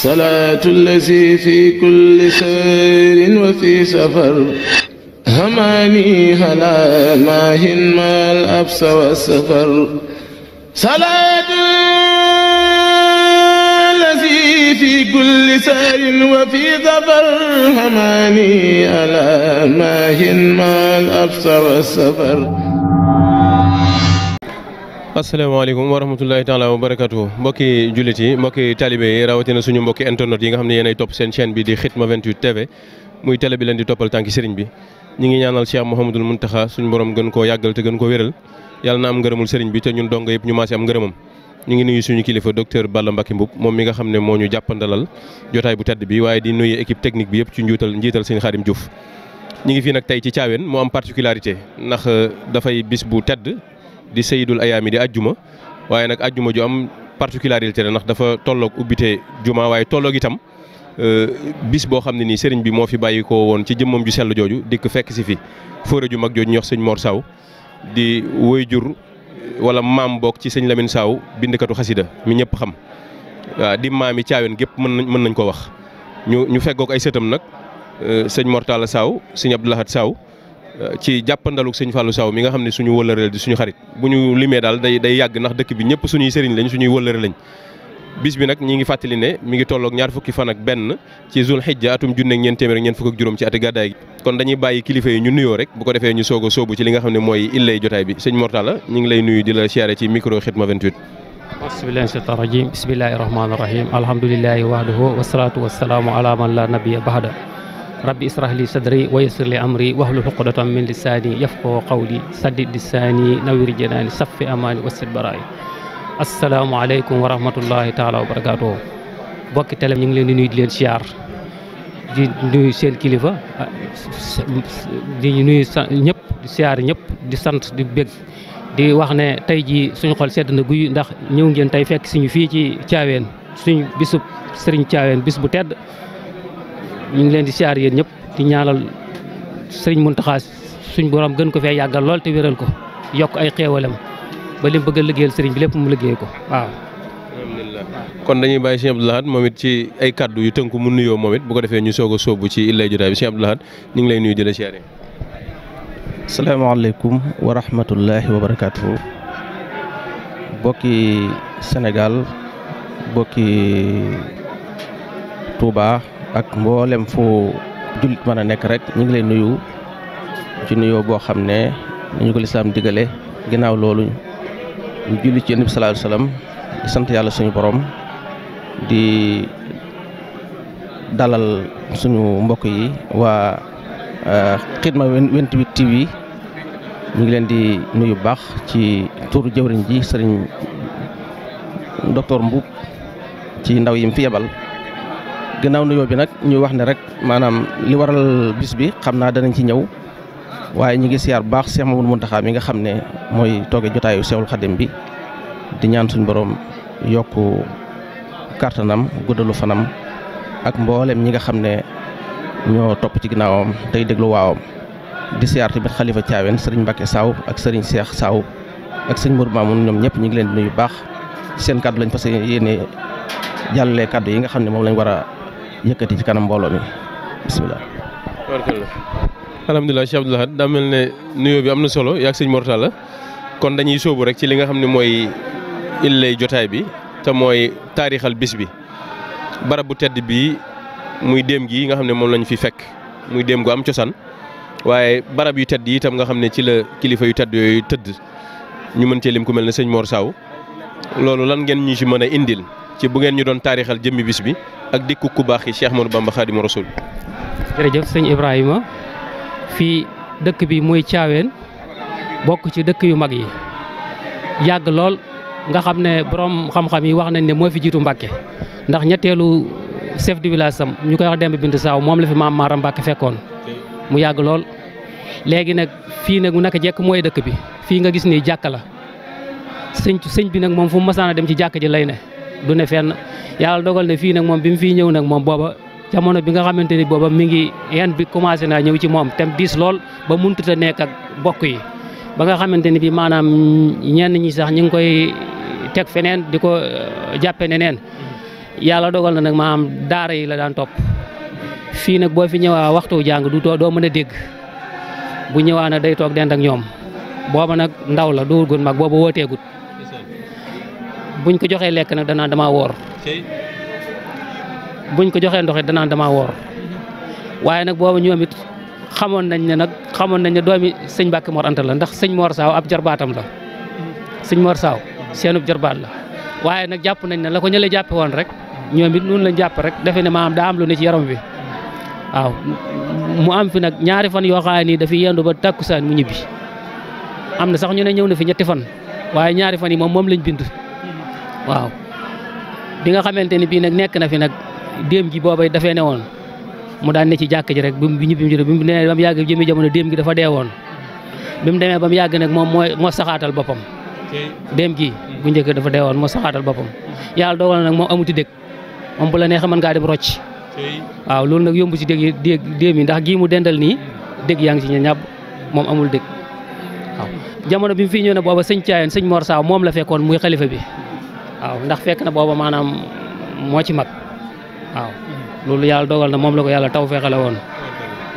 salaatu allazi fi kulli sayrin wa fi safar hamaani halaa maahin maal absa wa safar salaatu allazi fi kulli sayrin wa fi safar hamaani halaa maahin maal absa wa safar. asalaamaaleykum wa rahmatullahi taala wa barakatuh mbokki jullit yi mbokki talibé yi rawatina suñu mbokki internet yi nga xam ne yéenay topp seen chaîne bi di Khidma 28 TV muy télé bi leen di toppal tànki sëriñ bi ñi ngi ñaanal Cheikh Mouhamadoul Mountakha suñu borom gën koo yàggal te gën koo wéral yàlla na am ngërëmul sëriñ bi te ñun dong yëpp ñu maasi am ngërëmam. ñu ngi nuyu suñu kilifa docteur Balla Mbacké Mboup moom mi nga xam ne moo ñu jàppandalal jotaay bu tedd bi waaye di nuyu équipe technique bi yëpp ci njiital sëñ Khadim Diouf. ñi ngi fii nag tey ci Thiawéne moo am particularité ndax dafay bis bu tedd di Seydul Ayaami di ajjuma waaye nag ajjuma ju am particularité la ndax dafa tolloog ubbite juma waaye tolloog itam bis boo xam ne nii sëriñ bi moo fi bàyyi ko woon ci jëmmam ju sell jooju dikk fekk si fi fóore ju mag jooju ñu wax sëñ Mor Saw di waajur wala maam bokk ci sëñ Lamine Saw bindkatu xasida mi ñëpp xam waaw di maami Thiawéne gépp mën nañ ko wax ñu feggoog ay sëtam nag sëñ Mor Talla Saw sëñ Abdou Lahad Saw ci jàppandaluk sëñ Fallou Saw mi nga xam ne suñu wëllëreel di suñu xarit bu ñu limee daal day yàgg ndax dëkk bi ñëpp suñuy sëriñ lañ suñuy wëllëre lañ bis bi nag ñi ngi fàttali ne mi ngi tolloog 20 fan ak benn ci Zul Hijja atum junne ak ñeent téeméer ak ñeent fukk ak juróom ci ati gàddaay gi kon dañuy bàyyi kilifa yi ñu nuyoo rek bu ko defee ñu soog a sóobu ci li nga xam ne mooy illay jotaay bi sëñ Mor Talla ñi ngi lay nuyu di la siyaare ci micro Khidma 28. bismillahi shaytaan rajim bismillahi rahmaani rahim alhamdulillahi wahdahu wasalaatu wasalaamu ala man la nabiyya ba'da rabbi israh li sadri wa yassir li amri wahlul uqdatan min lisaani yafqahu qawli saddid lisaani nawwir janaani saffi amaani wassid baraay asalaamaaleykum wa rahmatullahi taala wa barakaatuh bokki télé ñu ngi leen di nuyu di leen siyaar di nuyu seen kilifa di nuyu ñëpp di siyaar ñëpp di sant di bég di wax ne tey jii suñu xol sedd na guy ndax ñëw ngeen tey fekk suñu fii ci Thiawéne suñu bisub sëriñ Thiawéne bis bu tedd ñu ngi leen di siyaar yéen ñëpp di ñaanal sëriñ Mountakha suñ borom gën ko fee yàggal lool te wéral ko yokk ay xéewalam ba lim bëgg a liggéeyal sëriñ bi lépp mu liggéey ko waaw. alhamdulilah kon dañuy bàyyi sëñ Abdou Lahad moom it ci ay kaddu yu tënku mu nuyoo moom it bu ko defee ñu soog a sóobu ci illay jotaay bi sëñ Abdou Lahad ñu ngi lay nuyu di la siyaare. asalaamaaleykum wa rahmatullahi wa barakaatuhu bokki Sénégal bokki Touba. ak mboolem fu jullit mën a nekk rek ñu ngi lay nuyu ci nuyoo boo xam ne nañu ko lislaam digale ginnaaw loolu ñu julli ci Yonent bi sallallahu alayhi wasallam di sant yàlla suñu borom di dalal suñu mbokk yi waa Khidma 28 TV ñu ngi leen di nuyu baax ci turu jëwriñ ji sëriñ docteur Mboup ci ndaw yi mu fi yebal gannaaw nuyoo bi nag ñu wax ne rek maanaam li waral bis bi xam naa danañ ci ñëw waaye ñi ngi siyaar bu baax Cheikh Mouhamadoul Mountakha mi nga xam ne mooy tooge jotaayu Cheikhul Khadim bi di ñaan suñu borom yokku kàttanam guddalu fanam ak mboolem ñi nga xam ne ñoo topp ci ginnaawam tey déglu waawam di siyaar tamit xalifa Thiawéne sëriñ Mbacké Saw ak sëriñ Cheikh Saw ak sëñ Mourou Mamoun ñoom ñëpp ñu ngi leen di nuyu baax seen kaddu lañ fas yéene jàllale kaddu yi nga xam ne moom lañ war a yëkkati ci kanam mbooloo mi bisimilah. alhamdulilah Cheikh Abdou Lahad daa mel ne nuyoo bi am na solo yaa ak sëñ Mor Talla kon dañuy sóobu rek ci li nga xam ne mooy illay jotaay bi te mooy taarixal bis bi barab bu tedd bii muy déem gi nga xam ne moom lañu fi fekk muy déem gu am cosaan waaye barab yu tedd yi itam nga xam ne ci la kilifa yu tedd yooyu tëdd ñu mën cee lim ku mel ne sëñ Mor Saw loolu lan ngeen ñu ci mën a indil ci bu ngeen ñu doon taarixal jëmmi bis bi ak dikku ku baax yi Cheikh Ahmadou Bamba Khadimu Rasul. jërëjëf sëñ Ibrahima fii dëkk bi muy Thiawéne bokk ci dëkk yu mag yi yàgg lool nga xam ne borom xam-xam yi wax nañ ne moo fi jiitu Mbàkke ndax ñetteelu chef de village sam ñu koy wax Demba Bintu Saw moom la fi maam Maaram Mbàkke fekkoon mu yàgg lool. léegi nag fii nag mu naka jekk mooy dëkk bi fii nga gis ni jàkka la sëñ bi nag moom fu mu masaan a dem ci jàkka ji lay ne du ne fenn yàlla dogal ne fii nag moom bi mu fii ñëw nag moom booba jamono bi nga xamante ni booba mi ngi yan bi commencé naa ñëw ci moom tem diis lool ba mënut a nekk ak bokk yi ba nga xamante ni bi maanaam ñenn ñi sax ñu ngi koy teg feneen di ko jàppe neneen yàlla dogal na nag maanaam daara yi la daan topp fii nag boo fi ñëwaa waxtu jàng du doo mën a dégg bu ñëwaa nag day toog dend ak ñoom booba nag ndaw la duurgut mag booba wooteegut buñ ko joxee lekk nag danaan damaa woor buñ ko joxee ndox it danaan damaa woor waaye nag booba ñoom it xamoon nañ ne doomi sëñ Mbàkke Mor Anta la ndax sëñ Mor Saaw ab jarbaatam la sëñ Mor Saaw seenub jarbaat la waaye nag jàpp nañ ne la ko ñële jàppe woon rek ñoom it noonu lañ jàpp rek defe ne maanaam daa am lu ne ci yaram bi waaw mu am fi nag ñaari fan yoo xam ne nii dafiy yendu ba takkusaan mu ñibbi am na sax ñu ne ñëw na fi ñetti fan waaye ñaari fan yi moom lañ bind waaw bi nga xamante ni bii nag nekk na fi nag déem gi boobay dafee ne woon mu daan ne ci jàkk ji rek bi mu ñibbi bi mu nee ba mu yàgg jëmi jamono déem gi dafa dee woon bi mu demee ba mu yàgg nag moom moo saxaatal boppam déem gi bu njëkk dafa dee woon moo saxaatal boppam yàlla dogal na nag moom amuti dëkk moom bu la neexee mën ngaa dem rocc waaw loolu nag yomb si déem yi ndax gii mu dendal nii dëgg yaa ngi si ñàbb moom amul dëkk waaw jamono bi mu fii ñëw ne booba sëñ Caayeen sëñ Mor Saaw moom la fekkoon muy xalifa bi waaw ndax fekk na booba maanaam moo ci mag waaw loolu yàlla dogal na moom la ko yàlla taw feexale woon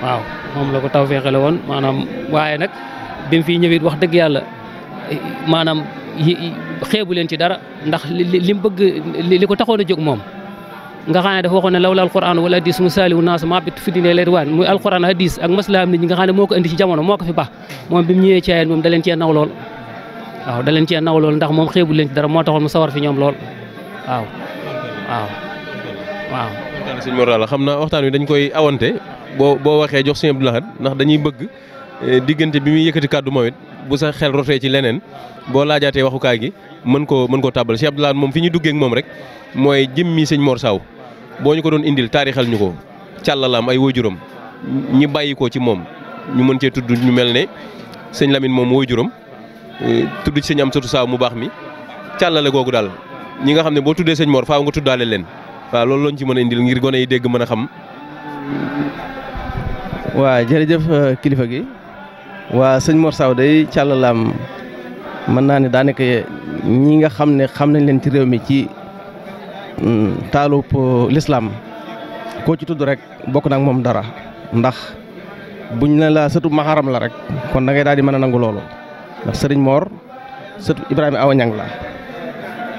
waaw moom la ko taw feexale woon maanaam waaye nag bi mu fii ñëwit wax dëgg yàlla maanaam xeebu leen ci dara ndax li mu bëgg li ko taxoon a jóg moom nga xam ne dafa waxoon ne lawla alquran wala hadis mu saaliwu naas ma bit fi dine leer waan muy alquran hadis ak maslaam nit ñi nga xam ne moo ko indi ci jamono moo ko fi baax moom bi mu ñëwee Caayeen moom da leen cee naw lool waaw da leen cee naw lool ndax moom xeebu leen ci dara moo taxoon mu sawar fi ñoom lool waaw waaw waaw sëñ Mor Talla xam naa waxtaan wi dañ koy awante boo waxee jox sëñ Abdou Lahad ndax dañuy bëgg diggante bi muy yëkkati kàddu moom it bu sa xel rotee ci leneen boo laajaatee waxukaay gi mën koo tàbbal sëñ Abdou Lahad moom fi ñu duggee ak moom rek mooy jëmmi sëñ Mor Saaw boo ñu ko doon indil taarixal ñu ko càllalaam ay waajuram ñi bàyyi ko ci moom ñu mën cee tudd ñu mel ne sëñ Lamine moom waajuram tudd ci sëñ Amsatu Saaw mu baax mi càllale googu daal ñi nga xam ne boo tuddee sëñ Mor faaw nga tuddaale leen waaw loolu lañ ci mën a indil ngir gone yi dégg mën a xam. waa jërëjëf kilifa gi waa sëñ Mor Saaw day càllalaam mën naa ne daanaka ñi nga xam ne xam nañ leen ci réew mi ci taalub lislaam koo ci tudd rek bokk na ak moom dara ndax buñ ne la sëtu maxaram la rek kon da ngay daal di mën a nangu loolu ndax sëriñ Mor sëtu Ibrahima Awa Ñang la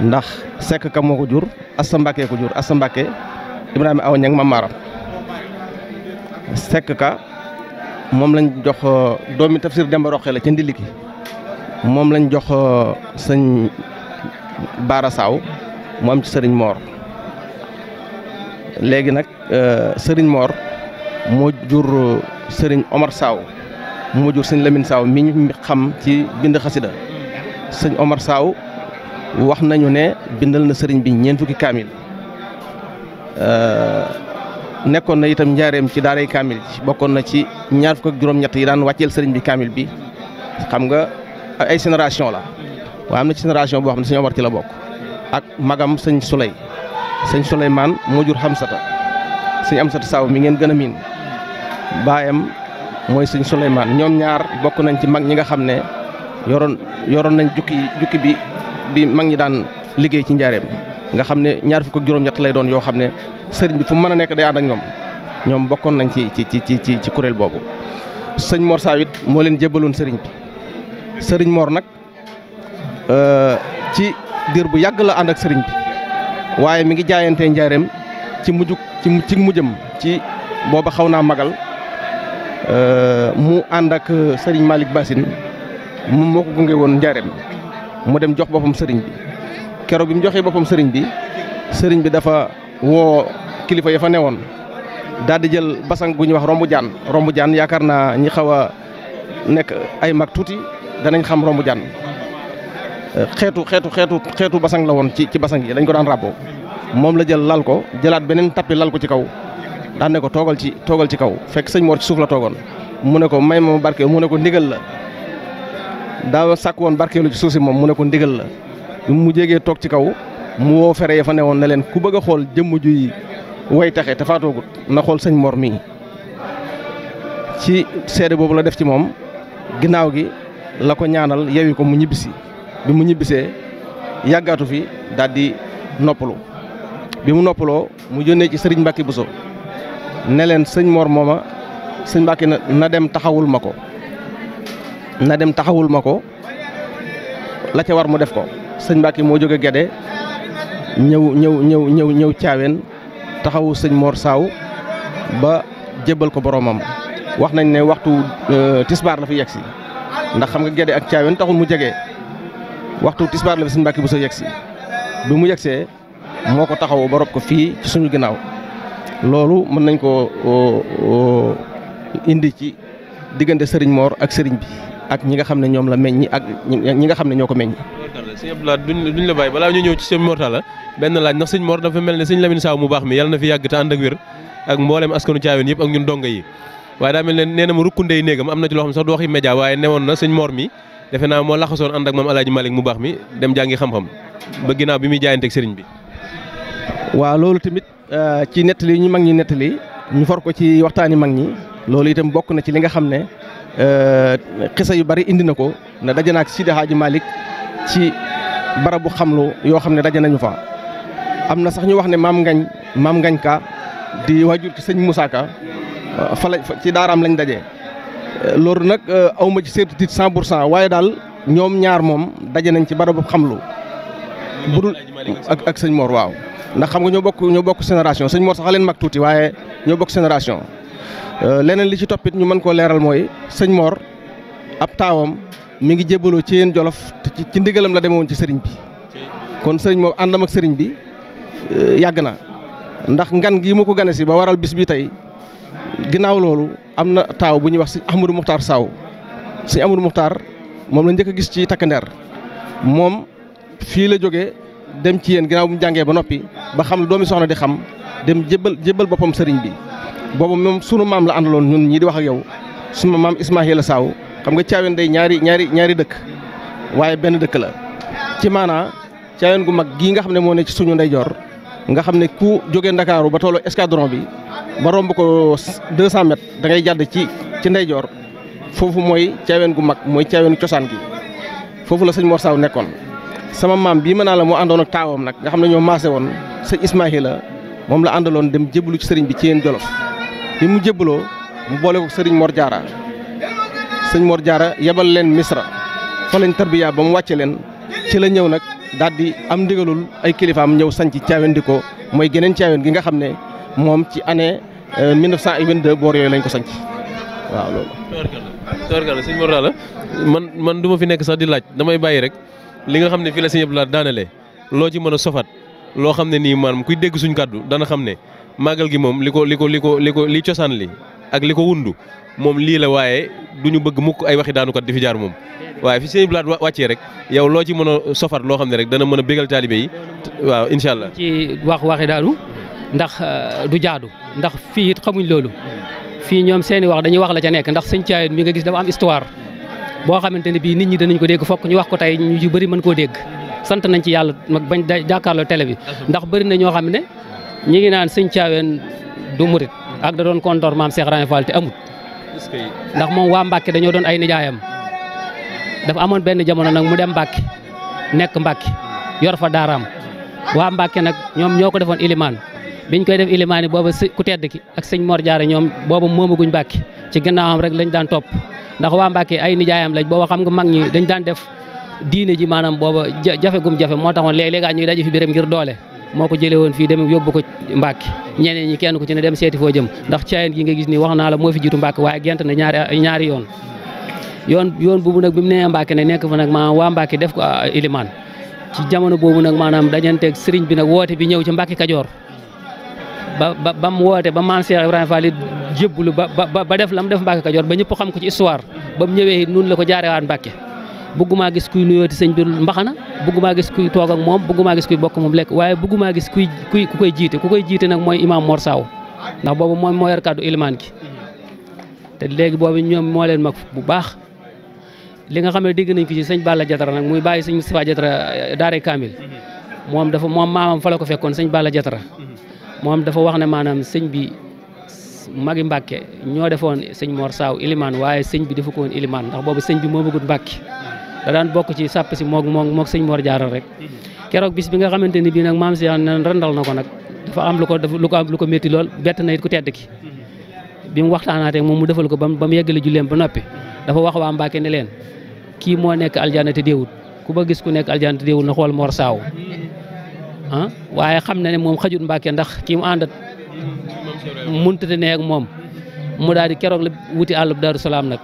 ndax Sekk Ka moo ko jur Asta Mbàkke ko jur Asta Mbàkke Ibrahima Awa Ñang mam maaram Sekk Ka moom lañ jox doomi Tafsir Demba Roxe la ca Ndiliki moom lañ jox sëñ Baara Saaw mu am ci sëriñ Mor léegi nag sëriñ Mor moo jur sëriñ Omar Saaw moo jur sëñ Lamine Saaw mi ñu xam ci bind xasida sëñ Omar Saaw wax nañu ne bindal na sëriñ bi ñeent fukki kaamil nekkoon na itam njaareem ci daaray kaamil bokkoon na ci ñaar fukk ak juróom-ñett yi daan wàcceel sëriñ bi kaamil bi xam nga ay génération la waaye am na ci génération boo xam ne sëñ Omar ci la bokk ak magam sëñ Souleymane moo jur Xamsata sëñ Amsata Saaw mi ngeen gën a miin baayam mooy sëñ Souleymane ñoom ñaar bokk nañ ci mag ñi nga xam ne yoroon nañ jukki bi mag ñi daan liggéey ci njaareem nga xam ne ñaar fukk ak juróom-ñett lay doon yoo xam ne sëriñ bi fu mu mën a nekk day ànd ak ñoom bokkoon nañ ci kuréel boobu. sëñ Mor Saaw it moo leen jébbaloon sëriñ bi sëriñ Mor nag ci diir bu yàgg la ànd ak sëriñ bi waaye mi ngi jaayantee njaareem ci mujjam ci booba xaw naa magal mu ànd ak sëriñ Malick Bassine moom moo ko gunge woon njaareem mu dem jox boppam sëriñ bi keroog bi mu joxee boppam sëriñ bi dafa woo kilifa ya fa newoon daal di jël basang bu ñuy wax rombu jaan yaakaar naa ñi xaw a nekk ay mag tuuti danañ xam rombu jaan xeetu basang la woon ci basang yi dañ ko daan ràbboo moom la jël lal ko jëlaat beneen tappi lal ko ci kaw daan ne ko toogal ci kaw fekk sëñ Mor ci suuf la toogoon mu ne ko may ma barke mu ne ko ndigal la daa sàkk woon barkeelu ci suuf si moom mu ne ko ndigal la mu jégee toog ci kaw mu woo fere ya fa ne woon ne leen ku bëgg a xool jëmm juy way taxe te faatoogut na xool sëñ Mor mii ci seede boobu la def ci moom ginnaaw gi la ko ñaanal yewi ko mu ñibbisi bi mu ñibbisee yàggaatu fi daal di noppalu bi mu noppaloo mu yónnee ci sëriñ Mbacke Bousso ne leen sëñ Mor mooma sëñ Mbacke na dem taxawul ma ko la ca war mu def ko sëñ Mbacke moo jóge Gede ñëw Caaween taxawu sëñ Mor Saaw ba jébbal ko boromam. wax nañ ne waxtu tisbaar la fi yegsi ndax xam nga Gede ak Caaween taxul mu jege waxtu tisbaar la fi sëñ Mbacke Bousso yegsi bi mu yegsee moo ko taxawu ba rob ko fii ci suñu ginnaaw loolu mën nañ ko indi ci diggante sëriñ Mor ak sëriñ bi ak ñi nga xam ne ñoom la meññi ak ñi nga xam ne ñoo ko meññi. sëñ Abdoulaye duñ la bàyyi balaa ñu ñëw ci sëñ Mor Talla benn laaj ndax sëñ Mor dafa mel ne sëñ Lamine Saaw mu baax mi yàlla na fi yàgg te ànd ak wér ak mboolem askanu Caaween yëpp ak ñun donga yi waaye daa mel ne nee na ma rukkundey néegam am na ci loo xam sax du waxi média waaye newoon na sëñ Mor mi defe naa moo laxasoon ànd ak moom Alaaji Malick mu baax mi dem jàngi xam-xam ba ginnaaw bi muy jaayanteeg sëriñ bi. waaw loolu tamit ci nettali ñu mag ñi nettali ñu for ko ci waxtaani mag ñi loolu itam bokk na ci li nga xam ne xisa yu bari indi na ko ne daje na ak Sidi Hadji Malick ci barabu xamlu yoo xam ne daje nañu fa. am na sax ñu wax ne maam ngañ ka di waajur ci sëñ Moussa Ka fa la ci daaraam lañ daje. loolu nag awma ci certitude 100% waaye daal ñoom ñaar moom daje nañ ci barabu xamlu. budul ak sëñ Mor waaw. ndax xam nga ñoo bokk génération sëñ Mor sax leen mag tuuti waaye ñoo bokk génération leneen li ci toppit ñu mën koo leeral mooy sëñ Mor ab taawam mi ngi jébbaloo ci yéen Jolof te ci ndigalam la demewoon ci sëriñ bi kon sëriñ moom àndam ak sëriñ bi yàgg na ndax ngan gi mu ko gane si ba waral bis bi tey ginnaaw loolu am na taaw bu ñuy wax sëñ Ahmadou Muxtaar Saaw sëñ Ahmadou Muxtaar moom la njëkk a gis ci takkandeer moom fii la jógee dem ci yéen ginnaaw bu mu jàngee ba noppi ba xam doomi soxna di xam dem jébbal boppam sëriñ bi boobu moom sunu maam la àndaloon ñun ñii di wax ak yow sunu maam Ismaahila Saaw xam nga Caaween day ñaari dëkk waaye benn dëkk la ci maanaa Caaween gu mag gii nga xam ne moo ne ci suñu ndeyjoor nga xam ne ku jógee Ndakaaru ba tolloo escadron bi ba romb ko 200 mètres da ngay jàdd ci ndeyjoor foofu mooy Caaween gu mag mooy Caaween cosaan gi foofu la sëñ Mor Saaw nekkoon. sama maam bii mën naa la moo àndoon ak taawam nag nga xam ne ñoo maase woon sëñ Ismaahila moom la àndaloon dem jébbalu ci sëriñ bi ci yéen Jolof bi mu jébbaloo mu boole ko sëriñ Mor Jaara sëñ Mor Jaara yebal leen Misra fa lañ tarbiya ba mu wàcce leen ci la ñëw nag daal di am ndigalul ay kilifaam ñëw sanc Caaween di ko mooy geneen Caaween gi nga xam ne moom ci année 1922 boor yooyu lañ ko sanc waaw loolu. Tubaarkalla sëñ Mor Talla man du ma fi nekk sax di laaj damay bàyyi rek li nga xam ne fii la sëñ Abdoulaye daanale loo ci mën a sofat loo xam ne nii maanaam kuy dégg suñ kàddu dana xam ne màggal gi moom li cosaan li ak li ko wundu moom lii la waaye du ñu bëgg mukk ay waxi daanukat di fi jaar moom waaye fi sëñ Abdoulaye wàccee rek yow loo ci mën a sofat loo xam ne rek dana mën a bégal taalibe yi waaw incha allah. ci waxi daanu ndax du jaadu ndax fii it xamuñ loolu fii ñoom seeni wax dañuy wax la ca nekk ndax sëñ Caaween mi nga gis dafa am histoire boo xamante ne bii nit ñi danañ ko dégg fokk ñu wax ko tey ñu ci bëri mën koo dégg sant nañ ci yàlla nag bañ jàkkaarloo télé bi ndax bëri na ñoo xam ne ñi ngi naan sëñ Caaween du murit ak da doon kontor maam Cheikh Ibrahima Fall te amut ndax moom waa Mbàkke dañoo doon ay nijaayam dafa amoon benn jamono nag mu dem Mbàkke nekk Mbàkke yor fa daaraam waa Mbàkke nag ñoom ñoo ko defoon ilimaan biñ koy def ilimaan yi booba ku tedd ki ak sëñ Mor Jaara ñoom booba moomaguñ Mbàkke ci ginnaawam rek lañ daan topp ndax waa Mbàkke ay nijaayam lañ booba xam nga mag ñi dañ daan def diine ji maanaam booba jafe gum jafe moo taxoon léeg-léeg ñuy daje fi béréb ngir doole moo ko jëlee woon fii dem yóbbu ko Mbàkke ñeneen ñi kenn ku ci ne dem seeti foo jëm ndax Caaween gi nga gis ni wax naa la moo fi jiitu Mbàkke waaye gent na ñaari yoon boobu nag bi mu nee Mbàkke ne nekk fa nag maanaam waa Mbàkke def ko ilimaan ci jamono boobu nag maanaam dajanteeg sëriñ bi nag woote bi ñëw ci Mbàkke Kajoor ba mu woote ba maam Cheikh Ibrahima Fall jébbalu ba def la mu def Mbàkke Kajoor ba ñëpp xam ko ci histoire ba mu ñëwee nun la ko jaarewaat Mbàkke bëggumaa gis kuy nuyooti sëñ bi mbaxana bëggumaa gis kuy toog ak moom bëggumaa gis kuy bokk moom lekk waaye bëggumaa gis ku koy jiite nag mooy imaam Mor Saaw ndax boobu moom moo yor kàddu ilimaan gi te léegi boobu ñoom moo leen mag bu baax li nga xam ne dégg nañ ko ci sëñ Balla Jatara nag muy bàyyi sëñ Moustapha Jatara daare Kamil moom maamam fa la ko fekkoon sëñ Balla Jatara moom dafa wax ne maanaam sëñ bi magi Mbàkke ñoo defoon sëñ Mor Saaw ilimaan waaye sëñ bi dafa ko woon ilimaan ndax boobu sëñ bi moo bëggut Mbàkke da daan bokk ci sàpp si moog sëñ Mor Jaara rek keroog bis bi nga xamante ni bii nag maam si rendal na ko nag dafa am lu ko métti lool bett na it ku tedd ki bi mu waxtaanaatee moom mu defal ko ba mu yeggale julleem ba noppi dafa wax waa Mbàkke ne leen kii moo nekk aljana te déewul ku ba gis ku nekk aljana te déewul na xool Mor Saaw waaye xam na ne moom xajut Mbàkke ndax kii mu àndat muntate ne ak moom mu daal di keroog la wuti àllub Daaru Salaam nag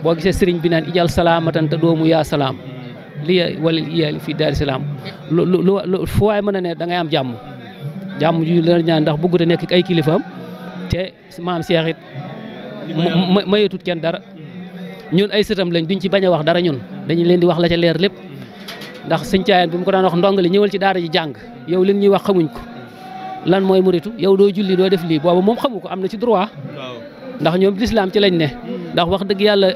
boo gisee sëriñ bi naan ijal salaamatan te doomu yaa salaam lii wala iyali fii Daaru Salaam lu fu waay mën a ne da ngay am jàmm ju la ñaan ndax bëggut a nekk ay kilifaam te maam Cheikh it mayetut kenn dara ñun ay sëtam lañ duñ ci bañ a wax dara ñun dañu leen di wax la ca leer lépp ndax sëñ Caayeen bi mu ko daan wax ndongali ñëwal ci daara ji jàng yow li ñuy wax xamuñ ko lan mooy muritu yow doo julli doo def lii booba moom xamu ko am na ci droit ndax ñoom lislaam ci lañ ne ndax wax dëgg yàlla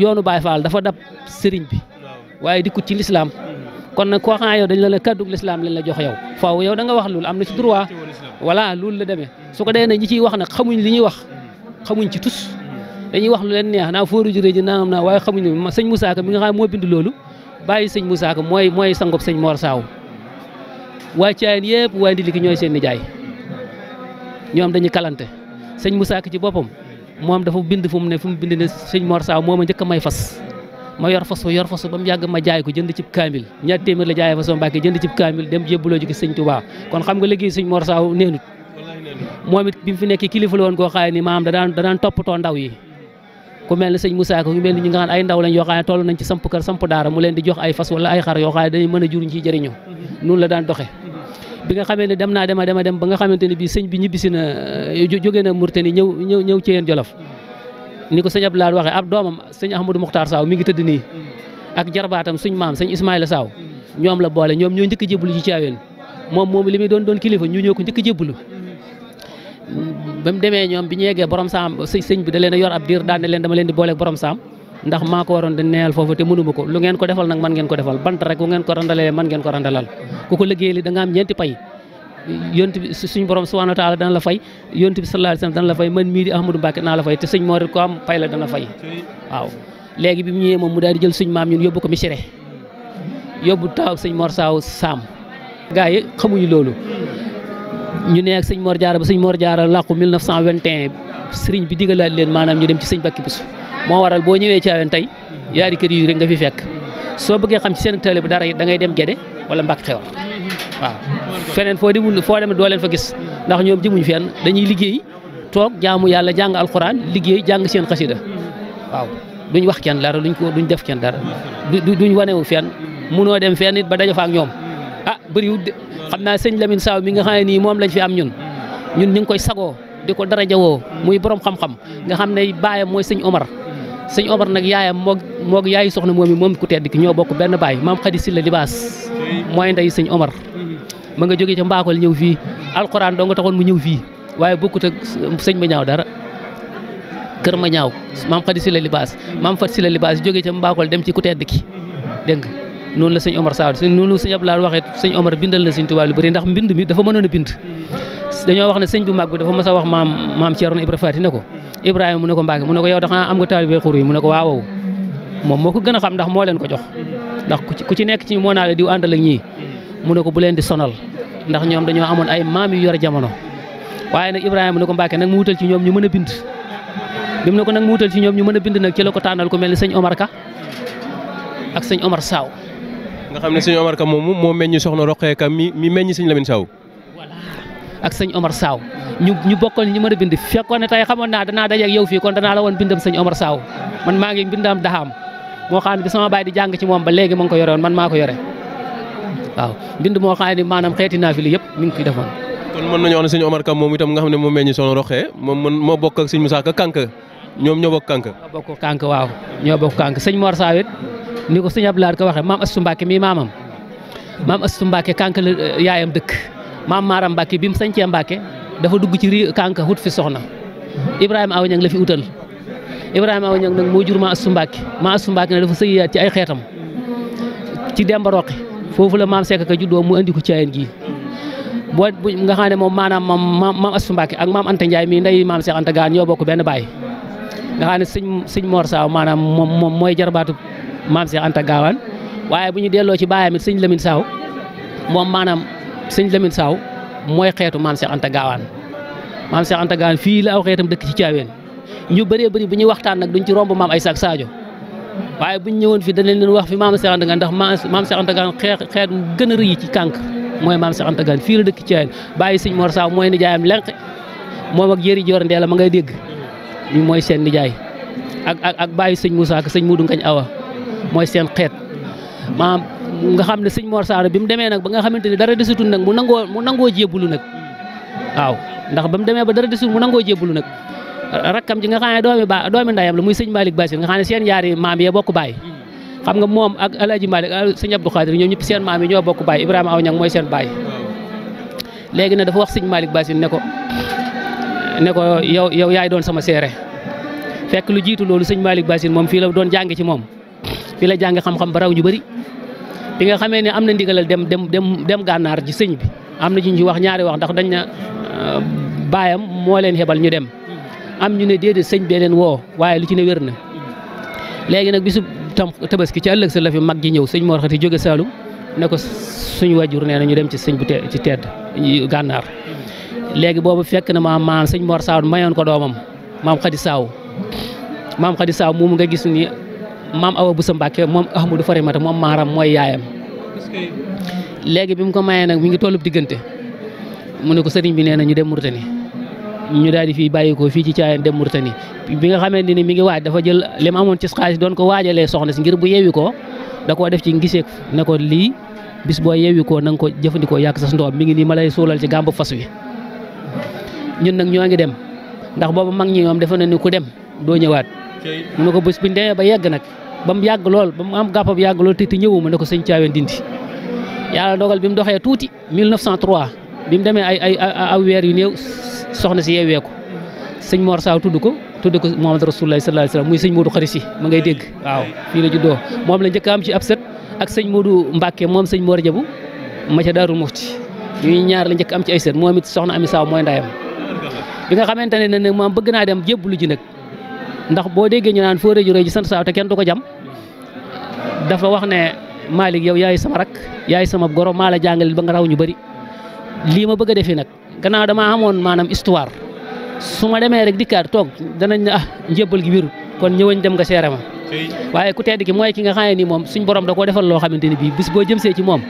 yoonu Baay Faal dafa dab sëriñ bi waaye dikkut ci lislaam kon nag koo xam yow dañ la kàddug lislaam lañ la jox yow faaw yow da nga wax loolu am na ci droit voilà loolu la demee su ko dee nag ñi ciy wax nag xamuñ li ñuy wax xamuñ ci tus dañuy wax lu leen neex naa fóoru juré ji naam naa waaye xamuñ ne sëñ Moussa Ka mi nga xam moo bind loolu bàyyi sëñ Moussa Ka mooy sangob sëñ Mor Saaw waa Caayeen yëpp waa Ndiliki ñooy seen nijaay ñoom dañuy kalante sëñ Moussa Ka ci boppam moom dafa bind fu mu bind ne sëñ Mor Saaw moo ma njëkk a may fas ma yor fas ba mu yàgg ma jaay ko jënd cib kaamil ñaar téeméer la jaayee fas Mbàkke jënd cib kaamil dem jébbuloo ji sëñ Touba kon xam nga liggéey sëñ Mor Saaw neenut moom it bi mu fi nekk kilifa la woon koo xaye ni maam da daan toppatoo ndaw yi ku mel ne sëñ Moussa Ka ku mel ni ñi nga xam ay ndaw lañ yoo xam ne toll nañ ci samp kër samp daara mu leen di jox ay fas wala ay xar yoo xam ne dañuy mën a juruñ ci jëriñoo noonu la daan doxe bi nga xamee ne dem ba nga xamante ne bii sëñ bi ñibbisi na jóge na Mauritanie ñëw ci yéen Jolof ni ko sëñ Abdoulaye waxee ab doomam sëñ Ahmadou Mokhtar Saaw mi ngi tëdd nii ak jarbaatam suñ maam sëñ Ismaïla Saaw ñoom la boole ñoom ñoo njëkk a jébbalu ci Caaween moom li muy doon kilifa ñu ñoo ko njëkk a jébbalu ba mu demee ñoom bi ñu yeggee borom saam sëñ bi da leen a yor ab diir daan ne leen dama leen di booleeg borom saam ndax maa ko waroon di neel foofu te mënuma ko lu ngeen ko defal nag man ngeen ko defal bant rek ku ngeen ko randalee man ngeen ko randalal ku ko liggéey li da nga am ñeenti pay yonent bi suñ borom subhanahu wa taala dana la fay yonent bi sallallahu alayhi wasallam dana la fay man mii di Ahmadou Mbacke naa la fay te sëñ moo ko am fay la dana fay waaw léegi bi mu ñëwee moom mu daal di jël suñ maam ñun yóbbu ko Missiré yóbbu taw sëñ Mor Saaw Saam gars yi xamuñu loolu ñu ne ak sëñ Mor Jaara ba sëñ Mor Jaara làqu 1921 sëriñ bi digalaat leen maanaam ñu dem ci sëñ Bakki Busu moo waral boo ñëwee Caaween tey yaari kër yi rek nga fi fekk soo bëggee xam ci seen télé bi dara da ngay dem Gédé wala Mbàkke Xewar waaw feneen foo dem doo leen fa gis ndax ñoom jëmuñ fenn dañuy liggéey toog jaamu yàlla jàng alxuraan liggéey jàng seen xasida waaw duñ wax kenn dara duñ def kenn dara duñ wanewu fenn munoo dem fenn it ba daja fa ak ñoom bëriwul de xam naa sëñ Lamine Saaw mi nga xam ne nii moom lañ fi am ñun ñu ngi koy sagoo di ko darajawoo muy borom xam-xam nga xam ne baayam mooy sëñ Omar nag yaayam moog yaayu soxna moom ku tedd ki ñoo bokk benn baay maam Xadi Silla Libaas mooy ndey sëñ Omar ma nga jógee ca Mbakol ñëw fii alxuraan doo nga taxoon mu ñëw fii waaye bokkut ak sëñ ma ñaaw dara kër ma ñaaw maam Xadi Silla Libaas maam Fat Silla Libaas jógee ca Mbakol dem ci ku tedd ki dégg nga noonu la sëñ Omar Saaw noonu sëñ Abdoulaye waxee sëñ Omar bindal na sëñ Tuubaa lu bëri ndax mbind mi dafa mënoon a bind dañoo wax ne sëñ bu mag bi dafa mas a wax maam Ceerno Ibra Faati ne ko Ibrahima mu ne ko Mbacke mu ne ko yow dafa am nga taalibe xur yi mu ne ko waaw moom moo ko gën a xam ndax moo leen ko jox ndax ku ci nekk ci moo naa la diw àndal ak ñii mu ne ko bu leen di sonal ndax ñoom dañoo amoon ay maam yu yor jamono waaye nag Ibrahima mu ne ko Mbacke nag mu wutal ci ñoom ñu mën a bind bi mu ne ko nag mu wutal ci ñoom ñu mën a bind nag ci la ko tànnal ko mel ni sëñ Omar Ka ak sëñ Omar Saaw nga xam ne sëñ Omar Ka moomu moo meññ soxna Roqee Ka mi meññ sëñ Lamine Saaw ak sëñ Omar Saaw ñu bokkoon ñu mën a bind fekkoon ne tey xamoon naa danaa daje ak yow fii kon danaa la woon bindam sëñ Omar Saaw man maa ngi bindam daxaam moo xam ne bi sama baay di jàng ci moom ba léegi ma ngi ko yore woon man maa ko yore waaw bind moo xam ne maanaam xeeti naa fi li yëpp mi ngi koy defoon. kon mën nañu wax ne sëñ Omar Ka moom itam nga xam ne moo meññ soxna Roqee moom moo bokk ak sëñ Moussa Ka kànk ñoom ñoo bokk kànk. ñoo bokk kànk waaw ñoo bokk kànk sëñ Mor Saaw it ni ko sëñ Abdoulaye ko waxee maam Astu Mbàkke mii maam Astu Mbàkke kànk la yaayam dëkk maam Maaram Mbàkke bi mu sañcee Mbàkke dafa dugg ci kànk wut fi soxna Ibrahima Awa Ñang la fi utal Ibrahima Awa Ñang nag moo jur maa Astu Mbàkke nag dafa sëyiyaat ci ay xeetam ci Demba Roqi foofu la maam Sekk Ka juddoo mu andi ko Caayeen gi boo nga xam ne moom maanaam maam Astu Mbàkke ak maam Anta Ndiaye mii ndey maam Seex Anta Gaan ñoo bokk benn baay nga xam ne sëñ Mor Saaw maanaam moom mooy jarbaatu maam Seex Anta Gaawaan waaye bu ñu delloo ci baayam it sëñ Lamine Saaw moom maanaam sëñ Lamine Saaw mooy xeetu maam Cheikh Anta Gaawaan. maam Cheikh Anta Gaawaan fii la aw xeetam dëkk ci Thiawéen ñu bëree bëri bu ñuy waxtaan nag duñ ci romb maam Aïssa ak Sadio waaye buñ ñëwoon fii danañ leen wax fi maam Cheikh Anta Gaawaan ndax maam Cheikh Anta Gaawaan xeet mu gën a rëy ci kànk mooy maam Cheikh Anta Gaawaan fii la dëkk ci Thiawéen bàyyi sëñ Mor Saw mooy nijaayam lenq moom ak Jëri Joor Ndeela ma ngay dégg ñu mooy seen nijaay ak bàyyi sëñ Moussa ak sëñ Modou Ngañ Awa mooy seen xeet maam nga xam ne sëñ Mor Saw bi mu demee nag ba nga xamante ni dara desutul nag mu nangoo jébbalu nag waaw ndax ba mu demee ba dara desul mu nangoo jébbalu nag rakkam ji nga xam ne doomi ndayam la muy sëñ Malick Bassine nga xam ne seen yaari maam yee bokk baay xam nga moom ak El Hadj Malick sëñ Abdou Khadir ñoom ñëpp seen maam yi ñoo bokk baay Ibrahima Aw Ñang mooy seen baay léegi nag dafa wax sëñ Malick Bassine ne ko yow yaay doon sama seere fekk lu jiitu loolu sëñ Malick Bassine moom fii la doon jàng ci moom fii la jàng xam-xam ba raw ñu bëri bi nga xamee ne am na ndigalal dem gànnaar ci sëñ bi am na ñu ci wax ñaari wax ndax dañ na baayam moo leen xebal ñu dem am ñu ne déedéet sëñ bee leen woo waaye lu ci ne wér na léegi nag bisu tam tabaski ci ëllëg sa la fi mag ji ñëw sëñ Mor Xati jóge Saalum ne ko suñu wajur nee na ñu dem ci sëñ bu ci tedd gànnaar léegi boobu fekk na maam sëñ Mor Saw mayoon ko doomam maam Xadi Saw moomu nga gis ni maam Awa Busa Mbàkke moom Ahmadou Farimata moom maaram mooy yaayam léegi bi mu ko mayee nag mi ngi tollub diggante mu ne ko sëriñ bi nee na ñu dem Mauritanie ñu daal di fii bàyyi ko fii ci Thiawéen dem Mauritanie bi nga xamante ni mi ngi waaj dafa jël li mu amoon ci xaalis doon ko waajalee soxna si ngir bu yeewi ko da koo def ci ngiseek ne ko lii bis boo yeewi ko na nga ko jëfandikoo yàq sa ndoom mi ngi nii ma lay suulal ci gàmbu fas wi ñun nag ñoo ngi dem ndax boobu mag ñi ñoom defe na ni ku dem doo ñëwaat mu ne ko bés bi demee ba yegg nag ba mu yàgg lool ba mu am gàppab yàgg lool te ñëwuma ne ko sëñ Thiawéen dindi yàlla dogal bi mu doxee tuuti 1903 bi mu demee ay aw weer yu néew soxna si yeewee ko sëñ Mor Saw tudd ko Muhammad Rasulullah sallallahu alayhi wasallam muy sëñ Modou Xari Si ma ngay dégg waaw fii la juddoo moom la njëkk am ci ab sët ak sëñ Modou Mbacke moom sëñ Mor Jabu ma ca Daaru Muxti ñuy ñaar la njëkk am ci ay sët moom it soxna Ami Saw mooy ndayam bi nga xamante ne nag moom bëgg naa dem jébbalu ji nag ndax boo déggee ñu naan foo rëju rëy ji sant Saw te kenn du ko jam dafa wax ne Malick yow yaay sama rak yaay sama goro maa la jàngalil ba nga raw ñu bëri lii ma bëgg a defee nag gannaaw damaa amoon maanaam histoire su ma demee rek dikkaat toog danañ ne njébbal gi wérut kon ñëwañ dem nga seere ma waaye ku tedd ki mooy ki nga xam ne nii moom suñ borom da koo defal loo xamante ni bii bis boo jëmsee ci moom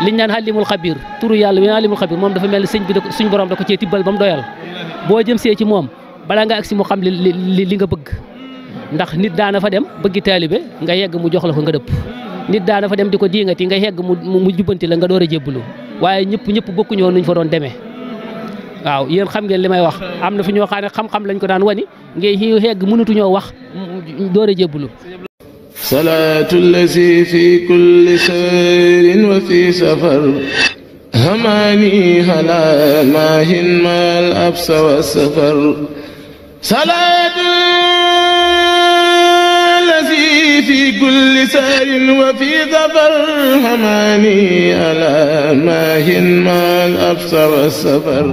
liñ naan xalimul xabir turu yàlla wi xalimul xabir moom dafa mel ni sëñ bi suñ borom da ko cee tibbal ba mu doyal boo jëmsee ci moom bala nga agsi mu xam li nga bëgg ndax nit daana fa dem bëggi taalibe nga yegg mu jox la ko nga dëpp nit daana fa dem di ko diingati nga yegg mu jubbanti la nga door a jébbalu waaye ñëpp bokkuñu woon nuñ fa doon demee waaw yéen xam ngeen li may wax am na fi ñoo xam ne xam-xam lañ ko daan wani ngay yegg mënatuñoo wax door a jébbalu salaatu lazi fi kulli sayrin wa fi safar hamani hala maahin mal absa wa safar salaatu في كل سار وفي ظفر هماني ألا ماهن ما الأبصر والسفر